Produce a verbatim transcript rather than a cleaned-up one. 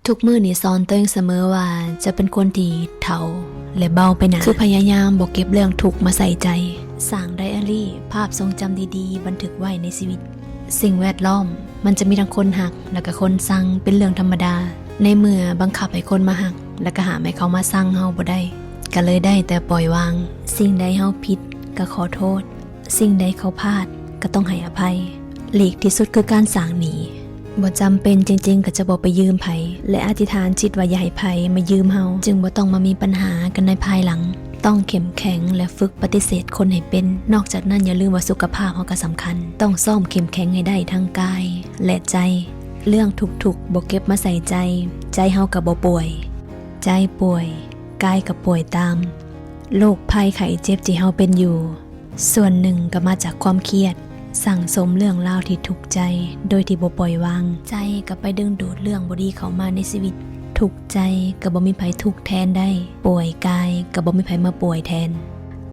ทุกมื้อนี่สอนตัวเองเสมอว่าจะเป็นคนที่เฒ่าและเบาไปหนา คือพยายามบ่เก็บเรื่องทุกข์มาใส่ใจ สร้างไดอารี่ ภาพทรงจำดีๆ บันทึกไว้ในชีวิต สิ่งแวดล้อมมันจะมีทั้งคนฮักและก็คนซังเป็นเรื่องธรรมดา ในเมื่อบังคับให้คนมาฮัก และก็ห้ามให้เขามาซังเฮาบ่ได้ ก็เลยได้แต่ปล่อยวาง สิ่งใดเฮาผิดก็ขอโทษ สิ่งใดเขาพลาดก็ต้องให้อภัย หลีกที่สุดคือการสร้างหนี้ บ่จำเป็นจริงๆ ก็จะบ่ไปยืมไผ และอธิษฐานจิตว่าอย่าให้ไผมายืมเฮา จึงบ่ต้องมามีปัญหากันในภายหลัง ต้องเข้มแข็งและฝึกปฏิเสธคนให้เป็น นอกจากนั้นอย่าลืมว่าสุขภาพเฮาก็สำคัญ ต้องซ้อมเข้มแข็งให้ได้ทั้งกายและใจ เรื่องทุกข์ๆ บ่เก็บมาใส่ใจ ใจเฮาก็บ่ป่วย ใจป่วย กายก็ป่วยตาม โรคภัยไข้เจ็บที่เฮาเป็นอยู่ ส่วนหนึ่งก็มาจากความเครียด สั่งสมเรื่องราวที่ทุกข์ใจ โดยที่บ่ปล่อยวาง ใจก็ไปดึงดูดเรื่องบ่ดีเข้ามาในชีวิต ทุกข์ใจก็บ่มีไผทุกข์แทนได้ ป่วยกายก็บ่มีไผมาป่วยแทน